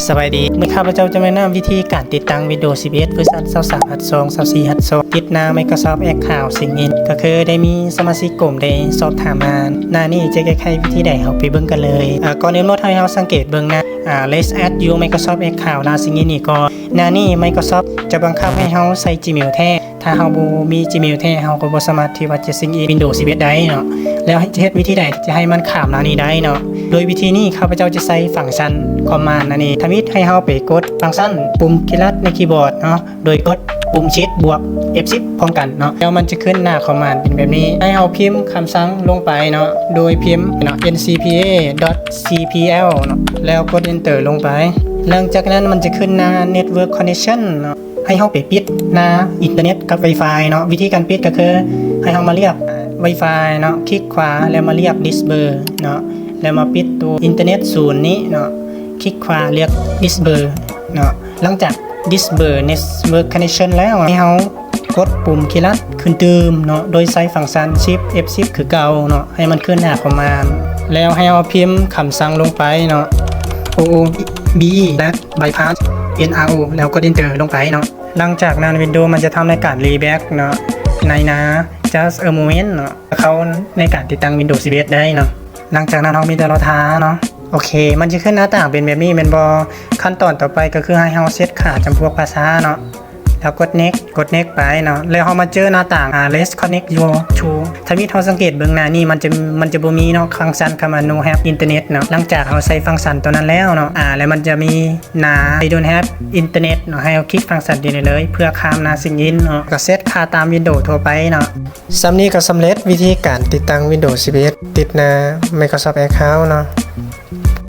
ສະບາຍດີ ມື້ນີ້ຂ້າພະເຈົ້າຈະມາແນະນຳວິທີການຕິດຕັ້ງ Windows ສິບເອັດ ເວີຊັນ ຊາວສາມ ຮັດສອງ ຊາວສີ່ ຮັດສອງ ຕິດໜ້າ Microsoft Account Sign In ກໍຄືໄດ້ມີສະມາຊິກກຸ່ມໄດ້ສອບຖາມມາ. ໜ້ານີ້ຈະແກ້ໄຂວິທີໃດ ເຮົາໄປເບິ່ງກັນເລີຍ. ອາ ກ່ອນອື່ນໝົດ ໃຫ້ເຮົາສັງເກດເບິ່ງໜ້າ ອາ Let's Add Your Microsoft Account ໜ້າ Sign In ນີ້ກ່ອນ. ໜ້ານີ້ Microsoft ຈະບັງຄັບໃຫ້ເຮົາໃຊ້ Gmail ແທ້. ຖ້າເຮົາບໍ່ມີ Gmail ແທ້ ເຮົາກໍບໍ່ສາມາດທີ່ວ່າຈະ Sign In Windows ສິບເອັດ ໄດ້ເນາະ. ແລ້ວຈະເຮັດວິທີໃດຈະໃຫ້ມັນຂ້າມໜ້ານີ້ໄດ້ເນາະ? ໂດຍວິທີນີ້ ຂ້າພະເຈົ້າຈະໃຊ້ຟັງຊັນ Command ອັນນີ້ ທຳອິດໃຫ້ເຮົາໄປກົດຟັງຊັນປຸ່ມຄີລັດໃນຄີບອດເນາະ ໂດຍກົດປຸ່ມ Shift ບວກ F ສິບ ພ້ອມກັນເນາະ. ແລ້ວມັນຈະຂຶ້ນໜ້າ Command ເປັນແບບນີ້ ໃຫ້ເຮົາພິມຄຳສັ່ງລົງໄປເນາະ ໂດຍພິມເນາະ N C P A dot C P L ເນາະ ແລ້ວກົດ Enter ລົງໄປ. ຫຼັງຈາກນັ້ນມັນຈະຂຶ້ນໜ້າ Network Connection ເນາະ ໃຫ້ເຮົາໄປປິດໜ້າອິນເຕີເນັດກັບ Wi-Fi ເນາະ. ວິທີການປິດກໍຄືໃຫ້ເຮົາມາເລືອກ Wi-Fi ເນາະ ຄລິກຂວາແລ້ວມາເລືອກ Disable ເນາະ ແລ້ວມາປິດຕົວອິນເຕີເນັດສູນນີ້ເນາະ ຄລິກຂວາເລືອກ Disable ເນາະ. ຫຼັງຈາກ Disable Network Connection ແລ້ວ ໃຫ້ເຮົາກົດປຸ່ມຄີລັດຂຶ້ນຕື່ມເນາະ ໂດຍໃຊ້ຟັງຊັນ Shift F ສິບ ຄືເກົ່າເນາະ ໃຫ້ມັນຂຶ້ນໜ້າ Command ແລ້ວໃຫ້ເຮົາພິມຄຳສັ່ງລົງໄປເນາະ O O B E Bypass N R O ແລ້ວກົດ Enter ລົງໄປເນາະ. ຫຼັງຈາກນັ້ນ Windows ມັນຈະທຳໃນການ Reback ເນາະ ໃນໜ້າ Just a Moment ເນາະ ເຂົ້າໃນການຕິດຕັ້ງ Windows ສິບເອັດ ໄດ້ເນາະ. ຫຼັງຈາກນັ້ນເຮົາມີແຕ່ລໍຖ້າເນາະ. ໂອເຄ ມັນຈະຂຶ້ນໜ້າຕ່າງເປັນແບບນີ້ແມ່ນບໍ່? ຂັ້ນຕອນຕໍ່ໄປກໍຄືໃຫ້ເຮົາເຊັດຄ່າຈຳພວກພາສາເນາະ ແລ້ວກົດ Next ກົດ Next ໄປເນາະ ແລ້ວເຮົາມາເຈີໜ້າຕ່າງ ອາ Let's Connect You to ທຳອິດເຮົາສັງເກດເບິ່ງໜ້ານີ້ ມັນຈະ ມັນຈະບໍ່ມີເນາະ ຟັງຊັນຄຳວ່າ No Have Internet ເນາະ. ຫຼັງຈາກເຮົາໃສ່ຟັງຊັນຕົວນັ້ນແລ້ວເນາະ ອາ ແລ້ວມັນຈະມີໜ້າ I don't have internet ເນາະ ໃຫ້ເຮົາຄລິກຟັງຊັນຕົວນີ້ເລີຍ ເພື່ອຂ້າມໜ້າ Sign In ເນາະ ກໍເຊັດຄ່າຕາມ Windows ທົ່ວໄປເນາະ. ສ່ຳນີ້ກໍສຳເລັດວິທີການຕິດຕັ້ງ Windows ສິບເອັດ ຕິດໜ້າ Microsoft Account ເນາະ.